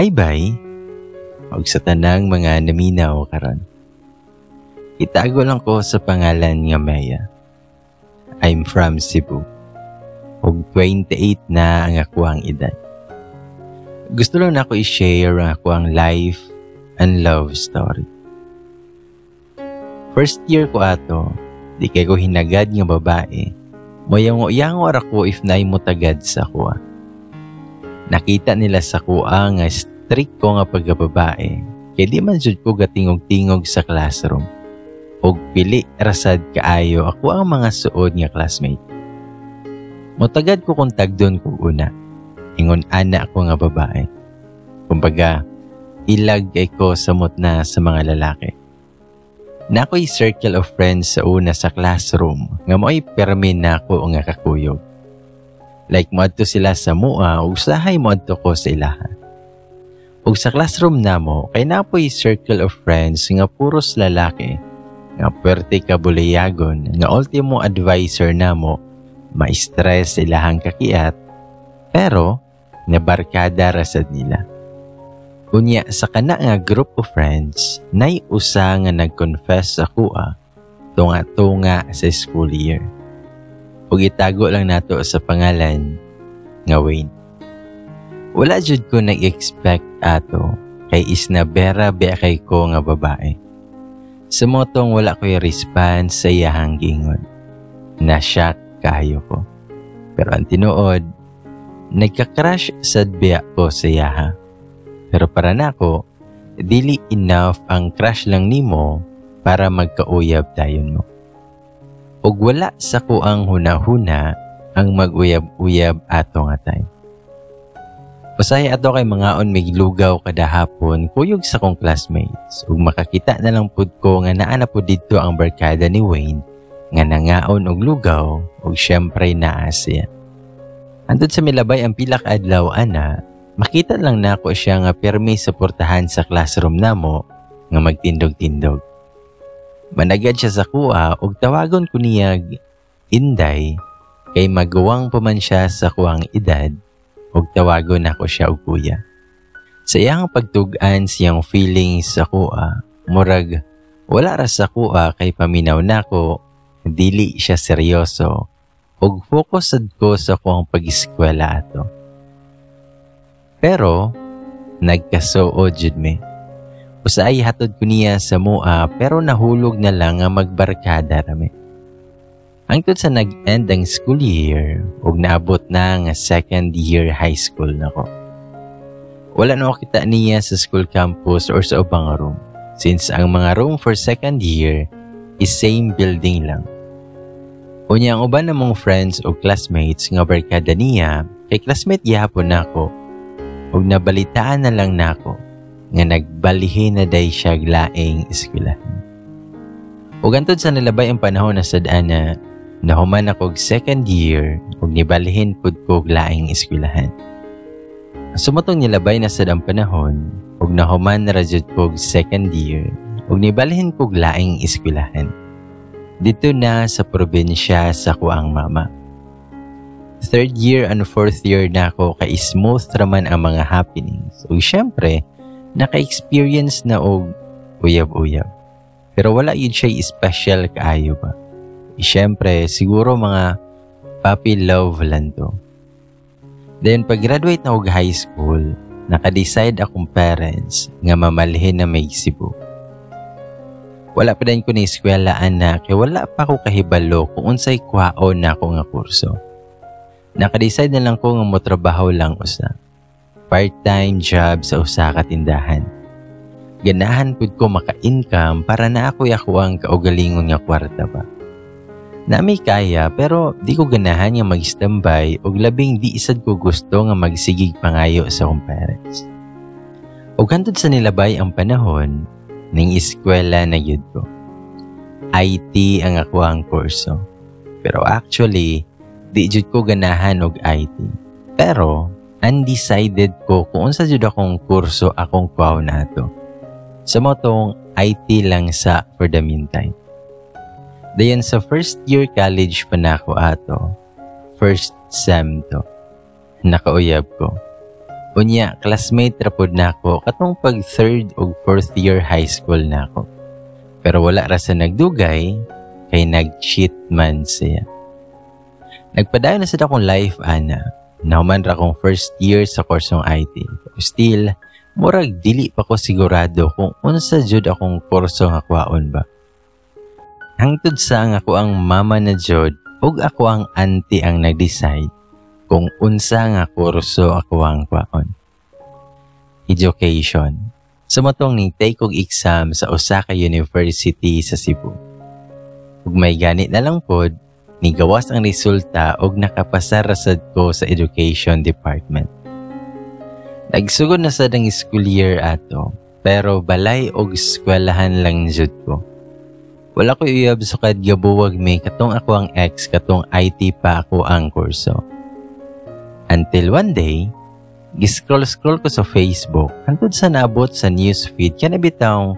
Hi, bye. Og sa tanang mga naminaw karon. Itago lang ko sa pangalan nga Maya. I'm from Cebu. Og 28 na ang akoang edad. Gusto lang nako i-share ang akoang life and love story. First year ko ato, di kay ko hinagad nga babae. Moyango-yango ra ko if naay motagad sa akoa. Nakita nila sa akoa nga strict ko nga pagkababae, kay di man jud ko gatingog-tingog sa classroom. Og pili rasad kaayo ako ang mga suod nga classmate. Motagad ko kung tagdon kog una. Ingon ana ako nga babae. Kumbaga, ilag kay ko samot na sa mga lalaki. Naa ko'y circle of friends sa una sa classroom nga mo'y permi nako nga kakuyog. Like moadto sila sa mua ug usahay moadto ko sa ilaha. Ug sa classroom namo kay naa poy circle of friends nga puros lalaki nga puwerte ka buliyagon nga ultimo advisor namo ma-stress ilahang kakiat, pero nabarkada rasad nila. Unya sa kana nga group of friends, nay usa nga nag-confess sa akoa tunga-tunga sa school year. Ug itago lang nato sa pangalan nga Wayne. Wala jud ko nag-expect ato kay isnabera ba kay ko nga babae. Sa motong wala ko'y response sa iyahang giingon. Na-shock kaayo ko. Pero ang tinuod, nagka-crush sad biya ko sa iyaha. Pero para nako, dili enough ang crush lang nimo para magkauyab dayon mo. Ug wala sa akoang huna-huna ang mag-uyab-uyab ato nga time. Usahay ato kay mangaon mig lugaw kada hapon kuyog sa kong classmates, ug makakita na lang pud ko nga naa na pud didto ang barkada ni Wayne nga nangaon og lugaw, ug syempre naa siya. Hantod sa milabay ang pila ka adlaw ana, makita lang nako siya nga pirmi sa portahan sa classroom namo nga magtindog-tindog. Managad siya sa akoa ug tawagon ko niyag Inday kay maguwang pa man siya sa akoang edad, ug tawagon nako siya og kuya. Sa iyang pagtug-an siyang feelings sa akoa, murag wala ra sa akoa kay paminaw nako dili siya seryoso ug focus sad ko sa akoang pag-eskwela ato. Pero nagkasuod jud mi. Usahay hatod ko niya sa mua, pero nahulog na lang nga magbarkada rami. Hangtod sa nag-end ang school year ug naabot na nga second year high school nako. Wala na ako kita niya sa school campus or sa ubang room, since ang mga room for second year is same building lang. Unya ang uban namong friends o classmates nga barkada niya kay classmate gihapon nako, ug nabalitaan na lang nako nga nagbalhin na day siya laing eskwelahan. Ug hantod sa nilabay ang panahon na sad ana, nahuman ako og second year ug nibalhin pud ko og laing eskwelahan. Sa mao tong nilabay na sad ang panahon ug nahuman na ra jud ko og second year ug nibalhin ko og laing eskwelahan. Didto na sa probinsya sa akoang mama. Third year and fourth year na ako kay smooth raman ang mga happenings. Ug syempre, naka-experience na og uyab-uyab. Pero wala yun siya special kaayo ba. Syempre, siguro mga puppy love lang to. Then, pag-graduate na og high school, naka-decide akong parents nga mamalhin na may Cebu. Wala pa din ko ni eskwela ana kay wala pa ko kahibalo kung unsay kwaon na ako nga kurso. Naka-decide na lang ko nga motrabaho lang usa. Part-time job sa usa ka tindahan. Ganahan pud ko maka-income para na ako'y ako ang kaugalingon nga kwarta ba. Nami kaya, pero di ko ganahan nga mag-standby ug labing di isad ko gusto nga magsigig pangayo sa akong parents. Ug hantod sa nilabay ang panahon, ning eskwela na gyud ko. IT ang ako ang kurso. Pero actually, di jud ko ganahan og IT. Pero undecided ko kung unsa jud akong kurso akong kuhaon nato. Sa mao tong IT lang sa for the meantime. Dayon sa first year college pa na ako ato, first sem to, nakauyab ko. Unya, classmate ra pod nako katong pag third ug fourth year high school nako. Pero wala ra sa nagdugay kay nag-cheat man siya. Nagpadayon na sad akong life ana. Nahuman ra akong first year sa kursong IT. Pero still, murag dili pa ko sigurado kung unsa jud akong kurso nga kwaon ba. Hangtod sa ang ako ang mama na jud ug ako ang auntie ang nag-decide kung unsa nga kurso ako ang kwaon. Education. Sa matong ni take og exam sa usa ka university sa Cebu. Ug may gani na lang pod, nigawas ang resulta og nakapasar ra sad ko sa education department. Nagsugod na sad ang school year ato, pero balay og eskwelahan lang jud ko. Wala ko uyab sukad gabuwag mi katong ako ang ex katong IT pa ako ang kurso. Until one day, gi-scroll-scroll ko sa Facebook hantod sa naabot sa newsfeed kana bitawng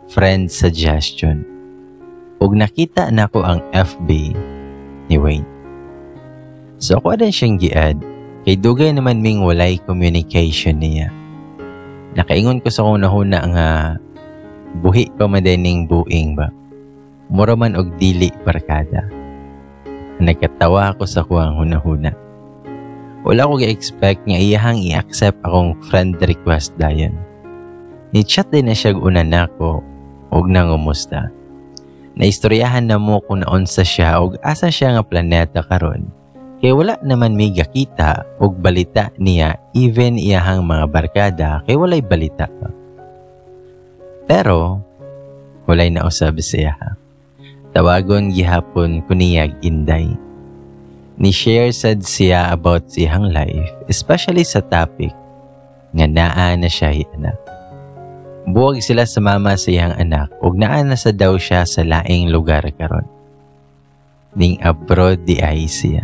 friend suggestion. Ug nakita nako ang FB ni Wayne. So ako din siyang gi-add kay dugay naman ming walay communication niya. Nakaingon ko sa akong nahuna nga buhi pa man ning buing ba. Mura man og dili barkada. Nagkatawa ako sa kuwang hunahuna. Wala ko gi-expect nga iyahang i-accept akong friend request dayon. Ni-chat din na siya una nako og nangumusta. Naistoryahan na mo kung naunsa siya og asa siya nga planeta karon. Kay wala naman mi gakita og balita niya, even iyahang mga barkada kay walay balita pa. Pero walay nausab siya. Tawagon gihapon ko niyag Inday. Ni-share sad siya about siyang life, especially sa topic nga naa na siya anak. Buwag sila sa mama sa iyang anak ug naa na sa daw siya sa laing lugar karon. Ning abroad di ay siya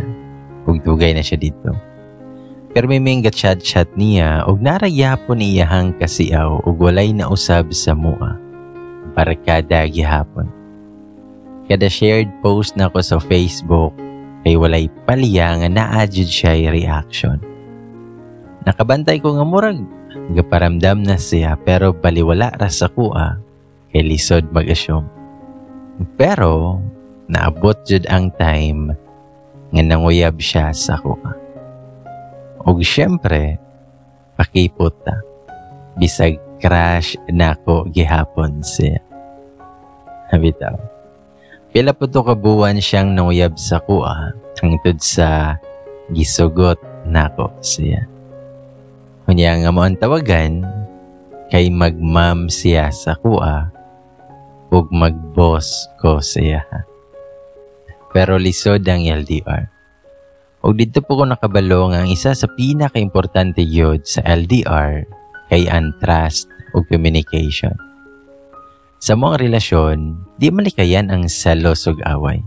ug dugay na siya dito. Pero may mga chat-chat niya ug naragyapon iyahang kasiaw ug walay nausab sa mua. Barkada gihapon. Kada shared post nako sa Facebook kay walay palya nga naa jud siya reaction. Nakabantay ko nga murag gaparamdam na siya, pero baliwala ra sa kuha kay lisod mag-assume. Pero naabot jud ang time nga nanguyab siya sa kuha. Og syempre, pakipot ta. Bisag crush nako gihapon siya. Bitaw. Pila po to kabuwan siyang nanguyab sa kuha hangtod sa gisugot nako siya. Unya nga mo ang tawagan kay magma'am siya sa kuha ug mag-boss ko siya. Pero lisod ang LDR. Ug dito po ko nakabalo nga ang isa sa pinaka-importante gyud sa LDR kay ang trust ug communication. Sa mga relasyon, di malikayan ang selos ug away.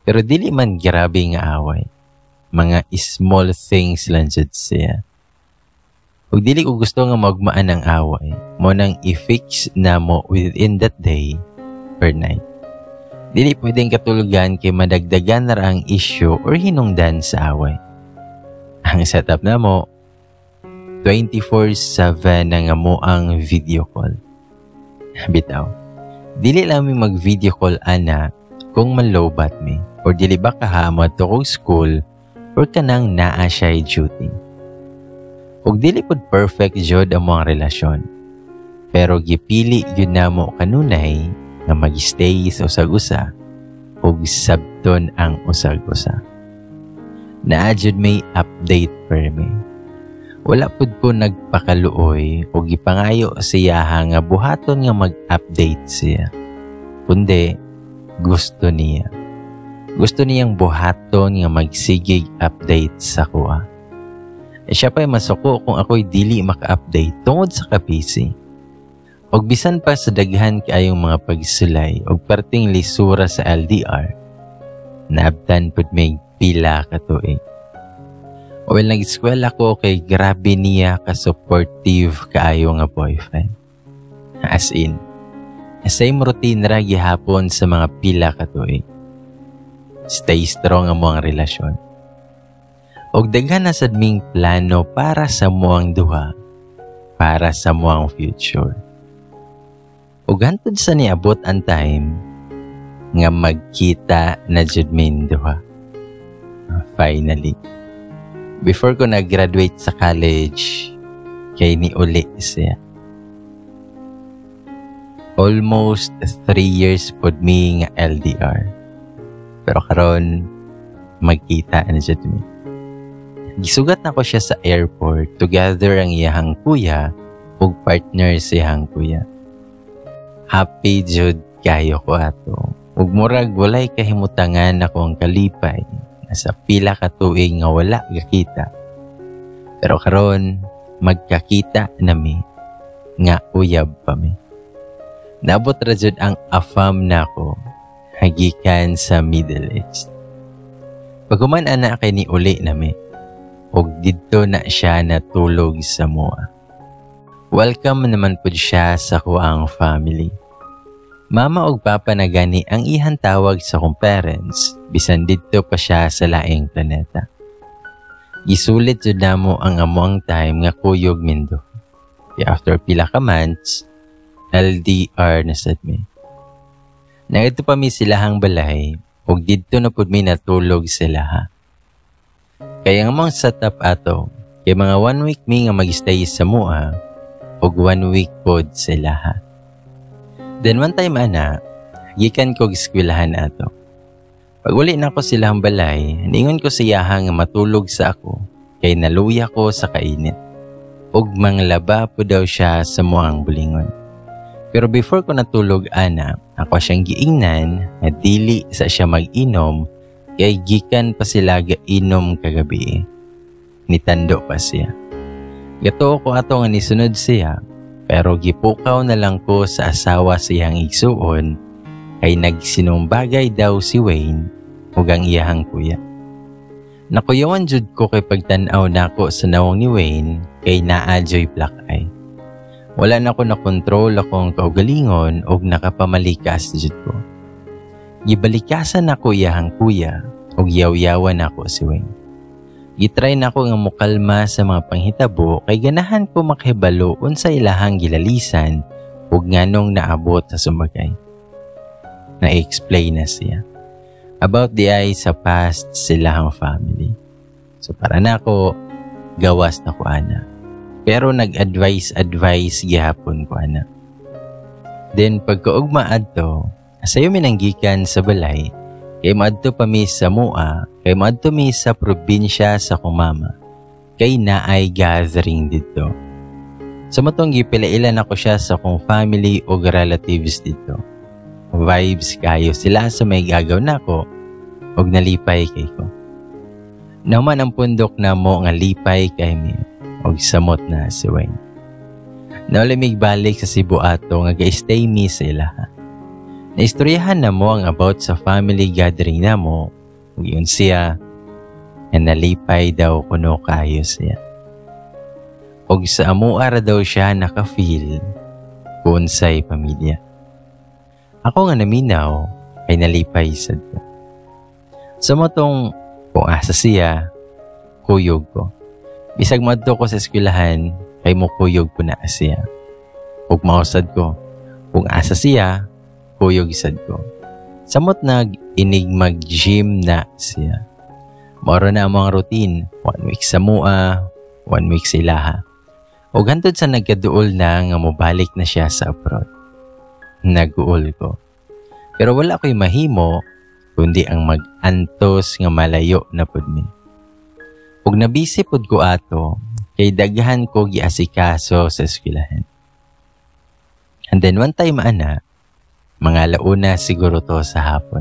Pero dili man grabe nga away. Mga small things lang jud siya. Ug dili ko gusto nga magmaan ang away, mo nang i-fix na mo within that day or night. Dili pwedeng katulgan kay madagdagan na ra ang issue or hinungdan sa away. Ang setup na mo, 24/7 na nga mo ang video call. Bitaw. Dili lang mi mag-video call ana kung malobat mi or dili ba kahamad to kog school or kanang naa siya duty. Ug dili pud perfect jud ang mga relasyon. Pero gipili gyud namo kanunay nga mag-stay sa usag-usa ug sabton ang usag-usa. Naa jud may update per me. Wala pud ko nagpakaluoy o gipangayo siya nga buhaton nga mag-update siya. Kundi gusto niya. Gusto niyang buhaton nga magsigig update sa kuha. E siya pa'y masuko kung ako'y dili maka-update tungod sa kabisi. Og bisan pa sa daghan kaayong mga pagsulay og perting lisura sa LDR, naabtan pud may pila ka tuig. Well, nag-eskwela ko kay grabe niya ka-supportive kaayo nga boyfriend. As in, same routine ra gihapon sa mga pila ka tuig. Stay strong ang mga relasyon. Og daghan na sad ming plano para sa amuang duha, para sa amuang future. Ug hantod sa niabot ang time nga magkita na jud min duha. Finally. Before ko nag-graduate sa college, kay niuli siya. Almost 3 years pod mi nga LDR. Pero karon magkita na jud mi. Gisugat nako siya sa airport together ang iyahang kuya ug partner sa iyahang kuya. Happy jud kayo ko ato. Ug murag walay kahimutangan ako ang kalipay nga sa pila ka tuig nga wala gakita. Pero karon magkakita nami nga uyab pa mi. Naabot ra jud ang afam nako hagikan sa Middle East. Paghuman ana kay niuli nami ug didto na siya natulog sa amoa. Welcome naman pud siya sa kuang family. Mama ug papa na gani ang ihang tawag sa akong parents bisan didto pa siya sa laing planeta. Gisulit jud namo ang amuang time nga kuyog mindo. Kaya after pila ka months, LDR na sad mi. Nangadto pa mi silahang balay ug didto na pud mi natulog sila ha. Kaya ang among setup ato, kay mga one week mi nga mag-stay sa mua ug one week pod sila ha. Then one time ana, gikan ko eskwelahan ato. Pag uli na ako silahang balay, ningon ko sa iyaha nga matulog sa ako kay naluya ko sa kainit. Ug manglaba po daw siya sa muang bulingon. Pero before ko natulog ana, ako siyang giingnan nga dili sa siya mag-inom kay gikan pa sila inom kagabi. Nitando pa siya. Gatuo ko ato nga nisunod siya, pero gipukaw na lang ko sa asawa siyang igsuon kay nagsinumbagay daw si Wayne ug ang iyahang kuya. Nakuyawan jud ko kay pagtan-aw nako sa nawong ni Wayne kay naa joy black eye. Wala na ko na-control akong kaugalingon og nakapamalikas jud ko. Gibalikasan nako iyahang kuya ug yaw-yawan nako si Wayne. Gitry nako nga mukalma sa mga panghitabo kay ganahan ko makahibalo unsa ilahang gilalisan ug nganong naabot sa sumagay. Na-explain na siya about the eye sa past silahang family. So para nako, gawas na ko ana. Pero nag-advise advise gihapon ko ana. Then pagkaugma adto, sayo mi nanggikan sa balay kay moadto pa mi sa mua, kay moadto mi sa probinsya sa akong mama kay naay gathering didto. Sa matong gipilailan ako siya sa akong family o relatives didto. Vibes kayo sila sa may gagaw nako og nalipay kay ko. Naman ang pundok namo nga lipay kay mi og samot na si Wayne. Naulimig balik sa Cebu ato nga ga-stay mi sa ilaha. Naistoryahan na mo ang about sa family gathering namo ug yun siya nga nalipay daw kuno kayo siya. Og sa amua ra daw siya naka-feel kung unsay pamilya. Ako nga naminaw ay nalipay sad ko. Sa motong kung asa siya, kuyog ko. Bisag moadto ko sa eskwelahan, kay mo kuyog ko na siya. Ug mausad ko, kung asa siya, kuyog sad ko. Samot nag inig mag-gym na siya. Moro na ang mga routine, one week sa mua, one week sa ilaha. Ug hantod sa nagkaduol na nga mobalik na siya sa abroad. Naguol ko. Pero wala ko'y mahimo kundi ang mag-antos nga malayo na pud mi. Ug nabisi pud ko ato kay daghan ko giasikaso sa eskwelahan. And then one time ana, mga launa siguro to sa hapon.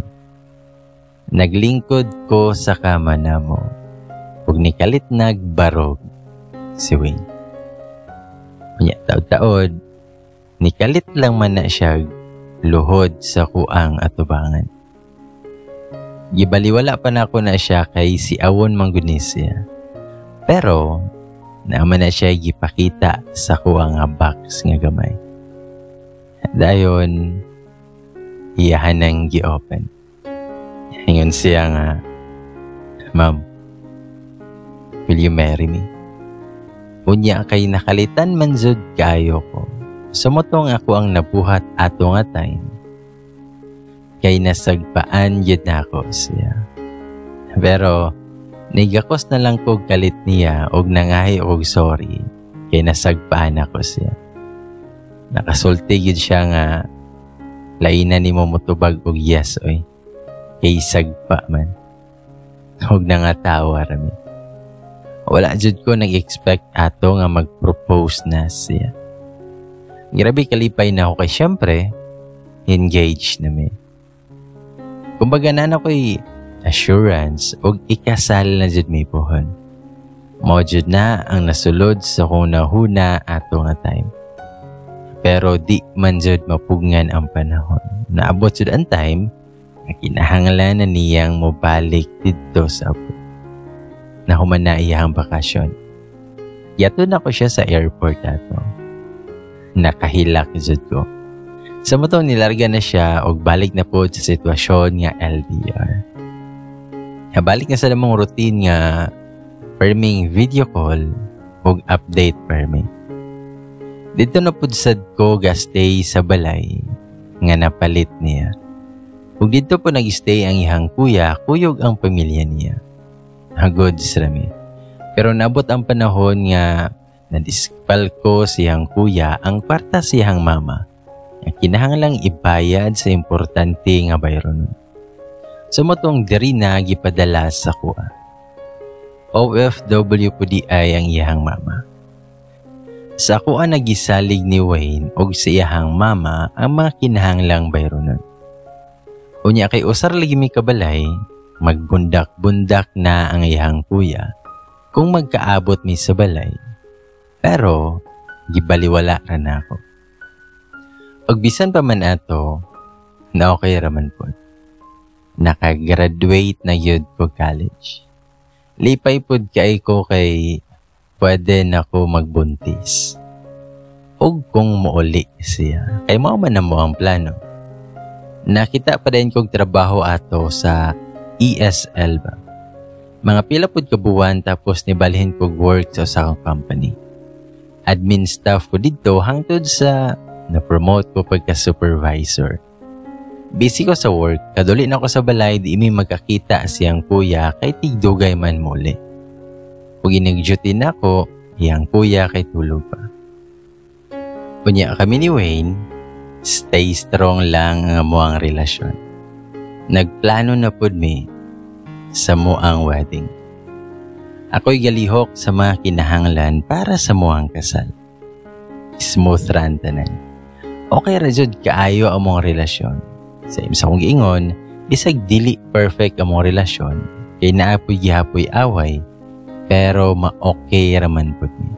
Naglingkod ko sa kama namo ug nikalit nagbarog si Wayne. Unya taod-taod, nikalit lang man na siya luhod sa kuang atubangan. Gibaliwala pa nako na siya kay si Awon mangguni siya. Pero naman na siya gipakita sa kuang nga box nga gamay. Dayon, iyahan nang gi-open. Ingon siya nga, "Ma'am, Will you marry me?" Unya kay nakalitan man jud kaayo ko. Sumutong ako ang nabuhat ato nga time. Kay nasagpaan gyud nako siya. Pero nigakos na lang ko kalit niya og nangahi og sorry kay nasagpaan ako siya. Nakasulti gyud siya nga laina nimo motubag og yes oy. Kay sagpa man. Og nangatawa ra mi. Wala jud ko nag-expect ato nga mag-propose na siya. Grabe kalipay na ako kay syempre, engaged na mi. Kumbaga na ko'y assurance og ikasal na jud mi pohon. Mao jud na ang nasulod sa akong nahuna ato nga time. Pero di man jud mapugngan ang panahon. Naabot jud ang time nga kinahanglan na niyang mobalik didto sa abroad. Nahuman na iyang bakasyon. Yato na ko siya sa airport ato. Nakahilak jud ko. Sa motong nilarga na siya og balik na po sa sitwasyon nga LDR. Balik na sa namong routine nga perming video call og update perming. Dito na pud sad ko ga-stay sa balay nga napalit niya. Ug dito po nag-stay ang iyang kuya, kuyog ang pamilya niya. Hagod rami. Pero nabot ang panahon nga nadispal ko siyang kuya ang kwarta siyang mama. Nga kinahanglang ibayad sa importante nga bayronon. Sumotong diri na gipadala sa kuha. OFW po di ay ang iyang mama. Sa kuha nagisalig ni Wayne og sa iyang mama ang mga kinahanglang bayronon. Unya kay usar lagi mi kabalay, magbundak-bundak na ang iyang kuya kung magkaabot mi sa balay. Pero gibaliwala ra na ako. Og bisan pa man ato, na okay raman po. Nakagraduate na yun ko college. Lipay pud kay ko kay pwede na ko magbuntis. Og kung muuli siya, kay mao man na mo ang plano. Nakita pa din kog trabaho ato sa ESL ba. Mga pila pud ka buwan tapos nibalhin kog work sa usa ka company. Admin staff ko didto hangtod sa na-promote ko pagka supervisor. Busy ko sa work, kaduli na ko sa balay, di mi magkakita siyang kuya kay tigdugay man muli. Ug inig-duty na ko, iyang kuya kay tulog pa. Unya kami ni Wayne, stay strong lang ang amuang relasyon. Nagplano na pud mi sa muang wedding. Ako'y galihok sa mga kinahanglan para sa muang kasal. Smooth ra ang tanan. Okay ra jud kaayo ang among relasyon. Sa sa akong giingon, bisag dili perfect among relasyon, kay naapoy gihapoy away, pero ma-okay ra man pud mi.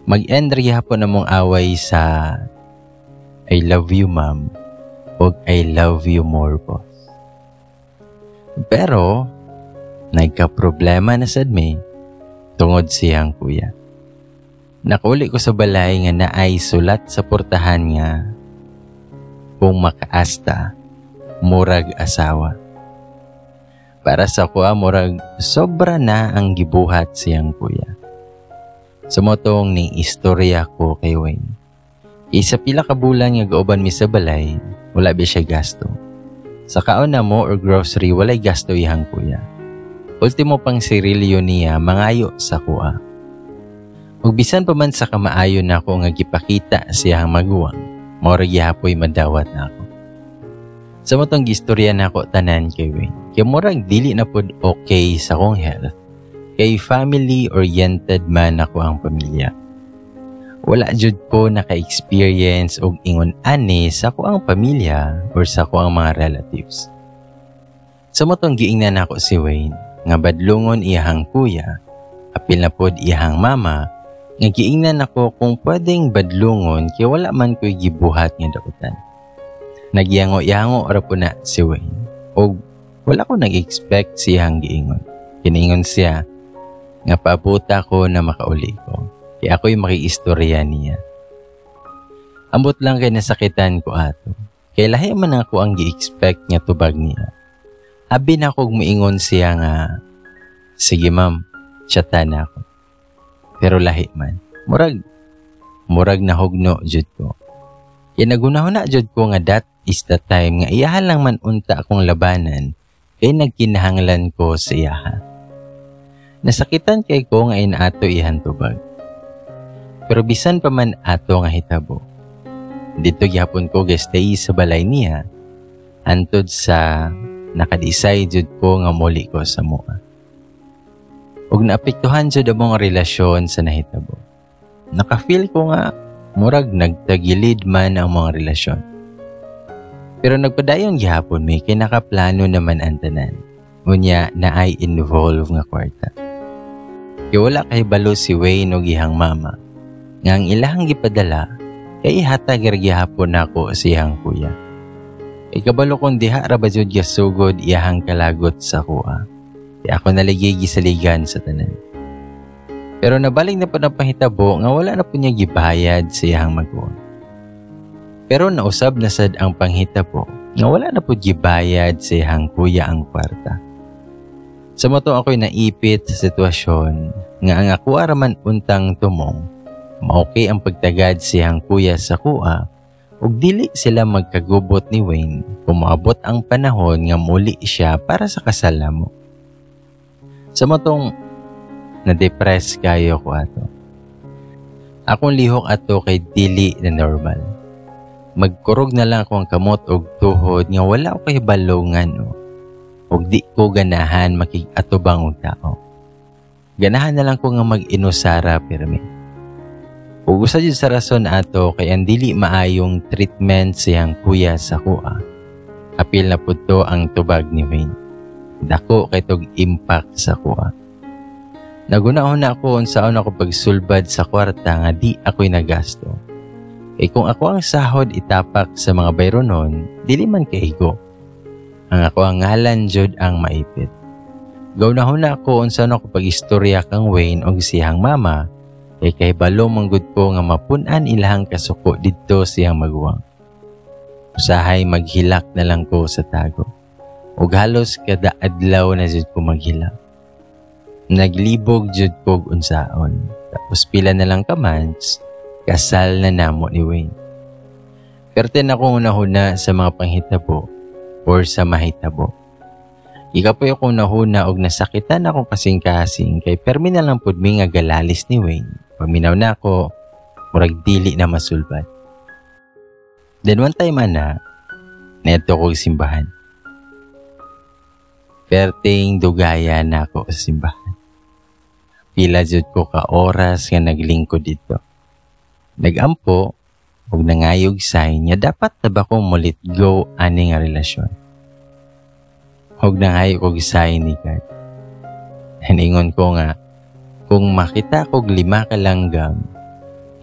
Mag-end ra gihapon among away sa "I love you, ma'am," ug "I love you more, boss." Pero nagka-problema na sad mi tungod siyang kuya. Nakauli ko sa balay nga naay sulat sa portahan nga kung makaasta, murag asawa. Para sa kuha, murag sobra na ang gibuhat siyang kuya. Sumotong ning istorya ko kay Wayne. Isa pila ka bulan nga gauban mi sa balay, wala ba siya gasto. Sa kaon na mo or grocery, walay gasto iyang kuya. Ultimo pang sirilyo niya, mangayo sa kuha. Ug bisan pa man sa kamaayo na ako nga gipakita siyang maguwang, mao ra gihapoy madawat na ako. Sa motong gistorya na ako tanan kay Wayne. Kay murag dili na pod okay sa akong health. Kay family-oriented man ako ang pamilya. Wala jud ko naka-experience og ingon ani sa ako ang pamilya or sa ako ang mga relatives. Sa motong giingnan nako si Wayne nga badlungon iyahang kuya, apil na pod iyahang mama, nga giingnan ako kung pwedeng badlungon kay wala man ko'y gibuhat nga dautan. Nagyango-yango ra po na si Wayne. Og wala ko nag-expect siyang giingon. Kiningon siya nga paabuta ko na makauli ko. Kaya ako'y makiistorya niya. Ambot lang kay nasakitan ko ato. Kay lahi man ako ang gi-expect nga tubag niya. Abi na kog muingon siya nga, "Sige, ma'am, Chata na ako. Pero lahi man. Murag nahugno jud ko. Kaya naghunahuna jud ko nga that is the time nga iyaha lang man unta akong labanan kay nagkinahanglan ko sa iyaha. Nasakitan kay ko nga inaato iyahan tubag. Pero bisan pa man ato nga hitabo, dito gihapon ko ga-stay sa balay niya hantod sa naka-decide jud ko nga muli ko sa mua. Ug naapektuhan jud among relasyon sa nahitabo. Naka-feel ko nga murag nagtagilid man ang mga relasyon. Pero nagpadayon gihapon mi kay nakaplano naman ang tanan. Unya naay involve nga kwarta. Kay wala kahibalo si Wayne og iyang mama nga ang ilahang gipadala kay ihatag ra gihapon nako sa iyang kuya. Kay kabalo kong diha ra ba jud gasugod iyahang kalagot sa kuha. Kay ako nalagi gisaligan sa tanan. Pero nabalik na po ng panghitabo nga wala na po niya gibayad sa iyahang maguwang. Pero nausab na sad ang panghitabo nga wala na po gibayad sa iyahang kuya ang kwarta. Sa mao to ako'y naipit sa sitwasyon nga ang ako raman untang tumong, maokay ang pagtagad sa iyang kuya sa kuha ug dili sila magkagubot ni Wayne kung moabot ang panahon nga muli siya para sa kasal namo. Sa mao tong na-depress kayo ko ato. Akong lihok ato kay dili na normal. Magkurog na lang ako ang kamot og tuhod nga wala ko kahibalo ngano. Ug di ko ganahan makig-atubang og tao. Ganahan na lang ko nga mag-inusara pirmi. Ug usa jud sa rason ato kay ang dili maayong treatment siyang kuya sa kuha. Apil na pud to ang tubag ni Wayne. Dako kay tog impact sa kuha. Naghuna-huna ako unsaon ako pagsulbad sa kwarta nga di ako'y nagasto. Kay kung ako ang sahod itapak sa mga bayronon, dili man kaigo. Ang ako ang ngalan jud ang maipit. Gahuna-huna ako unsaon ako pag-istorya kang Wayne og siyang mama kay kahibalo manggod ko nga mapun-an ilahang kasuko didto siyang maguwang. Usahay maghilak na lang ko sa tago. Ug halos kada adlaw na jud ko maghilak. Naglibog jud ko og unsaon. Tapos pila na lang ka months, kasal na namo ni Wayne. Perte na akong unahuna sa mga panghitabo or sa mahitabo. Gikapoy akong nahuna og nasakitan akong kasing-kasing kay permi na lang pud mi nga galalis ni Wayne. Paminaw na ako, murag dili na masulbad. Then one time ana, neto ko simbahan. Perting dugaya na ako sa simbahan. Pila jud ko ka oras nga naglingkod dito. Nagampo ug nangayog sign nga dapat na ba ko mo-let go ani nga relasyon. Ug nangayo kog sign ni God. Hiningon ko nga kung makita kog 5 ka langgam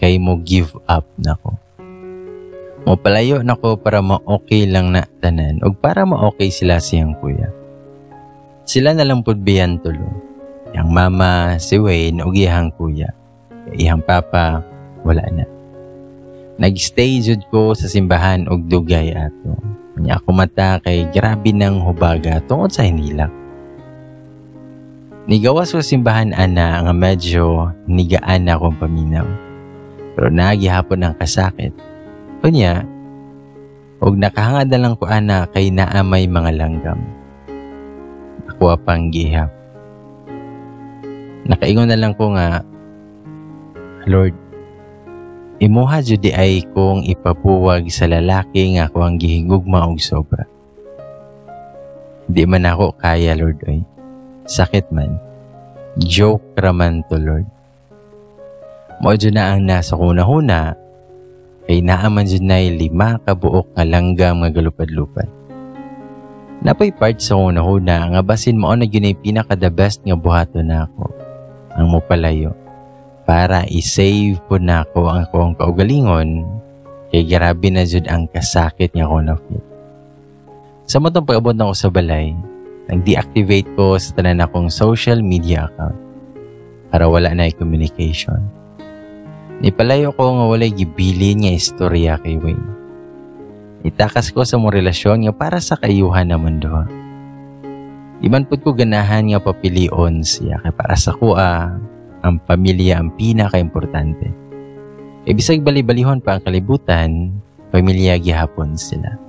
kay mo give up na ko. Mopalayo na ko para ma-okay lang na tanan ug para ma-okay sila siyang kuya. Sila na lang pud biyan tulo. Iyang mama, si Wayne ug iyang kuya. Iyang papa, wala na. Nag-stay jud ko sa simbahan og dugay ato. Nya ako mata kay grabe nang hubaga tungod sa hinilak. Nigawas ko simbahan ana nga medyo nigaan na akong paminaw. Pero nagihapon ang kasakit. Unya, og nakahangad na lang ko ana kay naa may mga langgam. Ako pang gihap. Nakaingon na lang ko nga, "Lord, imuha jud di ay kong ipabuwag sa lalaki nga ako ang gihigugma og sobra. Di man ako kaya, Lord, oy. Sakit man. Joke raman to, Lord." Mao jud na ang nasa kuna-huna kay naa man jud nay 5 ka buok nga langgam nga galupad-lupad. Napoy part sa una-huna nga basin mao na gyud pinaka the best nga buhaton nako ang mopalayo para i-save po nako ang akong kaugalingon kay grabe na jud ang kasakit nga ako na feel. Sa mao tong pag-abot nako sa balay, nag-deactivate ko sa tanan akong social media account para wala na communication. Nipalayo ko nga walay gibilin nga istorya kay Wayne. Itakas ko sa mong relasyon nga para sa kayuhan naman duha. Di man pud ko ganahan nga papilion siya kay para sa akoa, ang pamilya ang pinaka-importante. E bisag bali-balihon pa ang kalibutan, pamilya gihapon sila.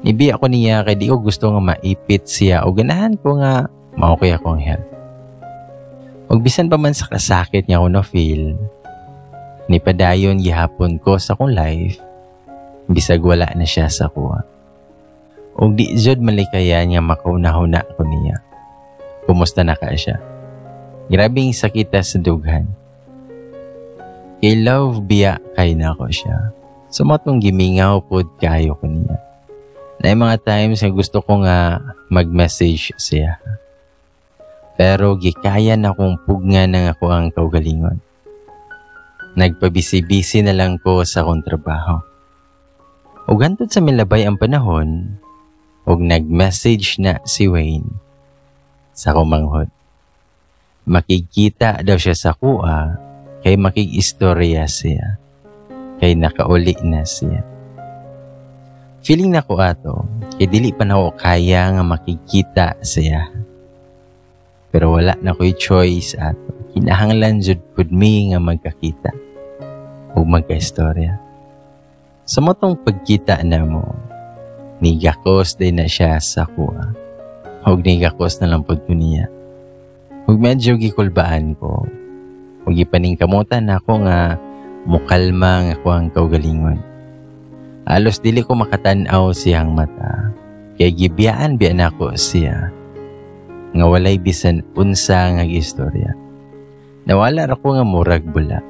Nibiya ko niya kay di ko gusto nga maipit siya o ganahan ko nga ma-okay akong health. Ug bisan pa man sa kasakit niya ako na feel, nipadayon gihapon ko sa akong life, bisag wala na siya sa akoa. Ug di jud malikayan nga makauna-huna ko niya. Kumusta na ka siya? Grabing sakita sa dughan. Kay love biya kay nako siya. So mao tong gimingaw pod kayo ko niya. Na mga times nga gusto ko nga mag-message siya. Pero gikaya na akong pugna ng ako ang kaugalingon. Nagpabisi-bisi na lang ko sa akong trabaho. Ug hantod sa milabay ang panahon, ug nag-message na si Wayne sa akong manghod. Makikita daw siya sa akoa kay makig-istorya siya. Kay nakauli na siya. Feeling na ko ato, kay dili pa na ako kaya nga makikita siya. Pero wala na ko'y choice ato. Kinahanglan jud pud mi nga magkakita ug magkaistorya. Sa mao tong pagkita namo, nigakos din na siya sa akoa. Ug nigakos na lang pud ko niya. Ug medyo gikulbaan ko. Ug gipaningkamutan ako nga mukalma nga ako ang kaugalingon. Alos dili ko makatan-aw siyang mata. Kay gibiyaan biya nako siya nga walay bisan unsa nga istorya. Nawala ra ko nga murag bula.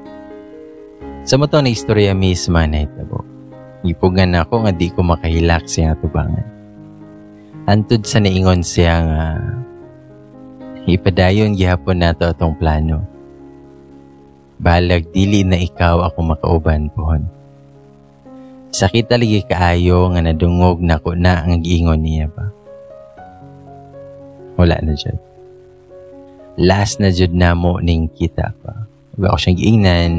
Sa mao to na istorya mismo na hitabo. Gipugan ako nga di ko makahilak siya atubangan. Antod sa niingon siya nga ipadayon gihapon nato atong plano. Balag dili na ikaw ako makauban pohon. Sakit lagi kaayo nga nadungog nako na ang giingon niya ba. Wala na jud. Last na jud namo ning kita pa. Ug ako siyang giingnan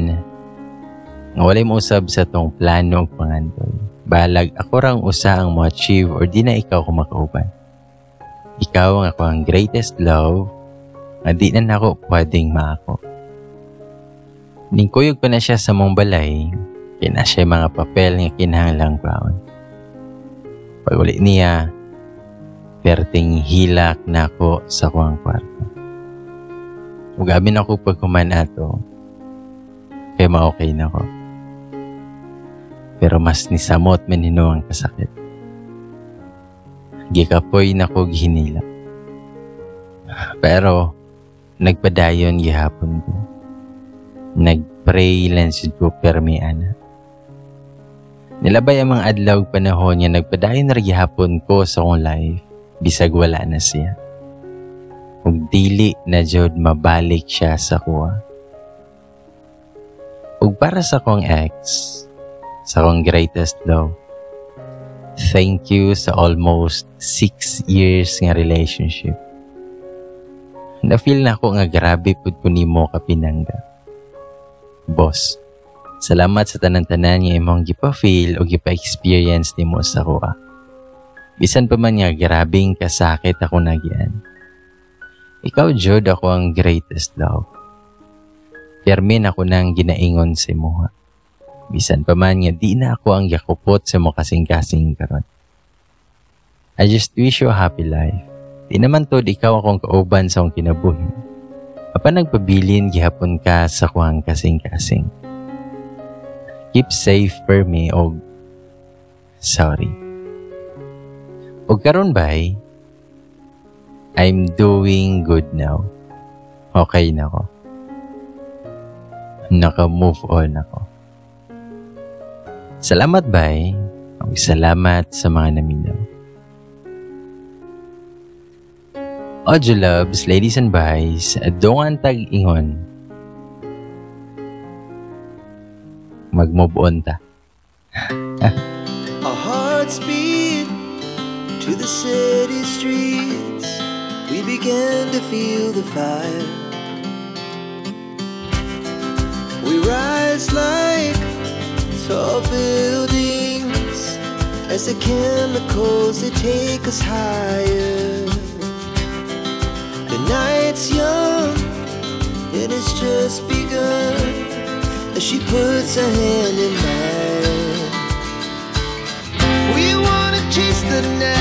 nga walay mousab sa tong plano ug pangandoy. Balag ako rang usa ang mo-achieve or di na ikaw ko makauban. Ikaw ang ako ang greatest love nga di na nako pwedeng maako. Ning kuyog pa na siya sa mong balay, kay na siya mga papel nga kinahanglang kwaon. Pag uli niya, perting hilak nako sa kuang kwarto. Ug abi nako paghuman ato, kay ma-okay na ko. Pero mas nisamot man hino ang kasakit. Gikapoy na ko gihinila. Pero nagpadayon gihapon ko. Nagpray lang sad ko permi ana. Nilabay ang mga adlaw ug panahon nga nagpadayon ra gihapon ko sa akong life bisag wala na siya. Ug dili na jud mabalik siya sa akoa. Ug para sa akong ex, sa akong greatest love, thank you sa almost 6 years nga relationship. Na-feel na ako nga grabe pud ko nimo ka pinangga. Boss, salamat sa tanan-tanan nga imong gipa-feel o gipa-experience nimo sa akoa. Bisan pa man nga grabing kasakit ako nagyan. Ikaw jud ako ang greatest love. Permi ako nang ginaingon sa imuha. Bisan pa man nga di na ako ang gakupot sa mo kasing-kasing karon. I just wish you a happy life. Di naman tod ikaw akong kauban sa akong kinabuhi. Apan nagpabilin gihapon ka sa kuhang kasing-kasing. Keep safe for me og sorry. Og karon bay, I'm doing good now. Okay na ko. Naka-move on ako. Salamat bay. Og salamat sa mga naminaw. Audio loves, ladies and bays, dungan tag ingon. Mag-move on ta. Our hearts beat to the city streets. We began to feel the fire. We rise like tall buildings as the chemicals, they take us higher. The night's young and it's just begun as she puts her hand in mine. We wanna chase the night.